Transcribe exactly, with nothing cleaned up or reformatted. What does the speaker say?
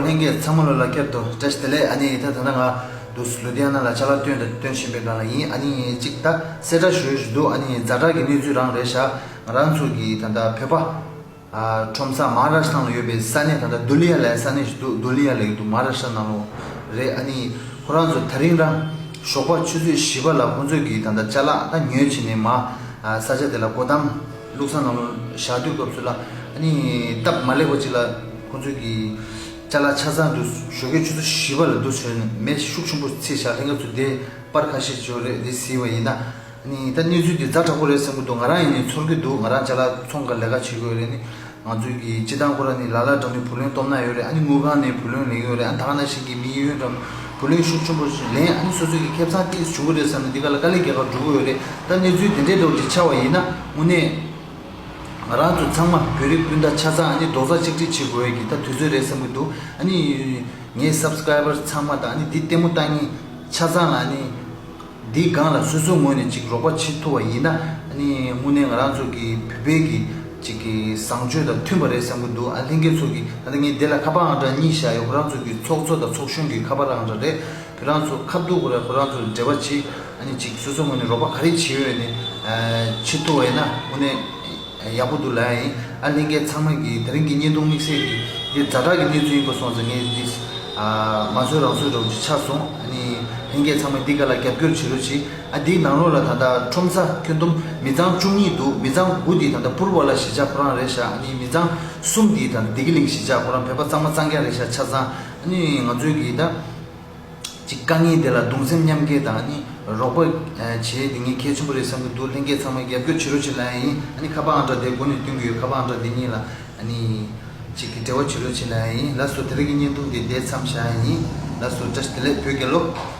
ལྷན་རྒྱས་ཚང་མ་ལོ་ལ་བསྐྱར་དུ་བཀྲ་ཤིས་བདེ་ལེགས། ཨ་ནི་ད་ད་ལྟ་ང་དུ་ལུ་དྷི་ཡ་ན་ལ་ཅ་ལག་སྟོན་དང་སྟོན་བཞིན་པའི་སྒང་ལ་ཡིན། ཨ་ནི་གཅིག་ད་གསལ་བསྒྲགས་ཞུ་ཞུ་འདུག་ཨ་ནི་ཛ་དྲག་གི་གནས་ཚུལ་རང་རེད་ཤག་ང་རང་ཚོ་གི་ད་ལྟ་བོད་པ་ཨ་ཁྲོམ་ས་མ་ཧཱ་རཱ་ཤ་ཊ་ནང་ལ་ཡོད་པའི་ས་གནས་ད་ལྟ་དུ་ལི་ཡ་ལའི་ས་གནས་ཞིག་འདུག་དུ་ལི་ཡ་ལའི་འདུག་མ་ཧཱ་རཱ་ཤ་ཊ་ནང་ལོ་རེད། ཨ་ནི་ཁོ་རང་ཚོ་ད་རིང་རང་ཞོགས་པ་ཆུ་ཚོད་བཞི་པ་ལ་ཁོ་ཚོས་གི་ད་ལྟ་ཅ་ལག་ད་ཉོས་བྱས་ནས་མ་ཨ་ས་ཆ་དེ་ལ་སྒོ་དམ་བླུགས་ས་ནང་ལོ་བཞག་དུས་སྐབས་སུ་ལ་ཨ་ནི་སྟབས་མ་ལེགས་པ་ཅིག་ལ་ཁོ་ཚོས་གི་ཅ་ལག་ཆ་ཚང་དུ་ཞོགས་ཀའི་ཆུ་ཚོད་བཞི་པ་ལ་འདུག་བྱས་ནས་མེ་ཤུགས་ཆེན་པོ་འཚིག་བཞག་ལྷན་རྒྱས་ཚོ་དེ་པར་ཁ་ཤས་བྱོས་རེད། དེ་གཟིགས་པ་ཡིན་ན། ནི་ད་གནས་ཚུལ་འདི་ཛ་དྲག་པོ་རེད་བསམ་གྱི་འདུག་ང་རང་ཡིན་ནའི་ཚོར་གྱི་འདུག་ང་རང་ཅ་ལག་ཚོང་ག་ལས་ཀ་བྱེད་དགོས་རེད། ནི་ང་ཚོའི་གི་སྤྱི་བཏང་ཁོ་ར་ནི་ལ་ལ་འགྲམ་ནས་བུ་ལོན་སྟོབས་ན་ཡོད་རེད། ཨ་ནི་དངུལ་ཁང་ནས་བུ་ལོན་ལེན་ཡོད་རེད། ཨ་ད་ག་ནང་བཞིན་གྱི་མི་ཡོད་འགྲམ་བུ་ལོན་ཤུགས་ཆེན་པོ་ཞིག་ལེན། ཨ་ནི་སོ་སོའི་གི་ཁེ་བཟང་ཏིས་བྱུང་གི་རེད་བསམ་ནས་འདི་ག་ལ་དཀའ་ལས་རྒྱག་ག་འགྲོ་གི་ཡོད་རེད། ད་གནས་ཚུལ་དེ་འདྲའི་འདྲ་བོ་ཅིག་ཆགས་པ་ཡིན་ན་དངོས་གནས་ང་རང་ཚོ་ཚང་མ་བོད་རིགས་སྤུན་ཟླ་ཆ་ཚང་ཨ་ནི་རྡོག་རྩ་གཅིག་སྒྲིལ་བྱེད་དགོས་ཡ་གི་ད་དུས་ཚོད་རེད་བསམ་གྱི་འདུག་ཨ་ནི་ངའི་སབ་སི་ཀ་རའི་བར་ཚང་མ་དང་ཨ་ནི་འདི་ལྟད་མོ་ལྟ་མཁན་ཆ་ཚང་ལ་ཨ་ནི། འདིའི་སྒང་ལ་སོ་སོའི་ངོས་ནས་ཅིག་རོགས་པ་བྱེད་ཐུབ་པ་ཡིན་ན། ཨ་ནི་དངོས་གནས་ང་རང་ཚོ་གི་བོད་པའི་གི་ཅིག་གི་བཟང་སྤྱོད་དང་མཐུན་པ་རེད་བསམ་གྱི་འདུག་ཨ་ལྷན་རྒྱས་ཚོ་གི་ད་ལྟ་ངས་འདི་ལ་ཁ་པར་ཨང་གྲངས་གཉིས་བཞག་ཡོད། ཁོ་རང་ཚོ་གི་ཚོགས་གཙོ་དང་ཚོགས་གཞོན་གྱི་ཁ་པར་ཨང་གྲངས་རེད། ཁོ་རང་ཚོ་ཁ་ཐུག་ཁོ་ར་ཁོ་རང་ཚོ་འབྲེལ་བ་བྱེད། ཨ་ནི་ཅིག་སོ་སོའི་ངོས་ནས་རོགས་པ་ག་རེ་བྱེད་འོས་ནས་བྱེད་ཐུབ་པ་ཡིན་ན་དངོས་གནས། ཡག་པོ་འདུག་ལབ་ཡ་ཡིན། ཨ་ལྷན་རྒྱས་ཚང་མ་གིས་དེ་རིང་གི་བརྙན་ཐུང་དམིགས་བསལ་གྱི་འདི་ཛ་དྲག་གི་གནས་ཚུལ་ཡིན་པ་སོང་ཙང་ངས་འདི་ཨ་མ་བཟོད་རང་བཟོད་འདྲ་བོ་ཅིག་ཆགས་སོང་། ཨ་ནི་ལྷན་རྒྱས་ཚང་མས་འདི་ག་ལ་རྒྱབ་སྐྱོར་བྱེད་རོགས་གྱིས། ཨ་འདིའི་ནང་ལོགས་ལ་ད་ལྟ་ཁྲོམ་ས་ཁྱོན་བསྡོམས་མི་ཚང་བཅུ་གཉིས་འདུག་མི་ཚང་དགུ་འདི་ད་ལྟ་པུར་བ་ལ་གཞིས་ཆགས་ཁོ་རང་རེད་ཤག་ཨ་ནི་མི་ཚང་གསུམ་འདི་ད་ལྟ་བདེ་སྐྱིད་གླིང་གཞིས་ཆགས་ཁོ་རང་བོད་པ་གཙང་མ་གཙང་རྐྱང་རེད་ཤག་ཆ་ཚང་ཨ་ནི་ང་ཚོའི་གི་ད། ཅིག་དཀའ་ངལ་དེ་ལ་གདུང་སེམས་མཉམ་སྐྱེད་དང་ཨ་ནི་རོགས་པ་བྱེད་དེ་ངས་གལ་ཆེན་པོ་རེད་བསམ་གྱི་འདུག་ལྷན་རྒྱས་ཚང་མས་རྒྱབ་སྐྱོར་བྱེད་རོགས་བྱེད་ལབ་ཡ་ཡིན། ཨ་ནི་ཁ་པར་ཨང་གྲངས་དེ་འགོ་ནས་སྟོན་གྱི་ཡོད། ཁ་པར་ཨང་གྲངས་དེ་གཉིས་ལ་ཨ་ནི་ཅིག་གི་འབྲེལ་བ་བྱེད་རོགས་བྱེད་ལབ་ཡ་ཡིན། ལགས་སོ། དེ་རིང་གི་བརྙན་ཐུང་འདི་འདིར་མཚམས་བཞག་ཡ་ཡིན། ལགས་སོ། བཀྲ་ཤིས་བདེ་ལེགས། བོད་རྒྱལ་ལོ།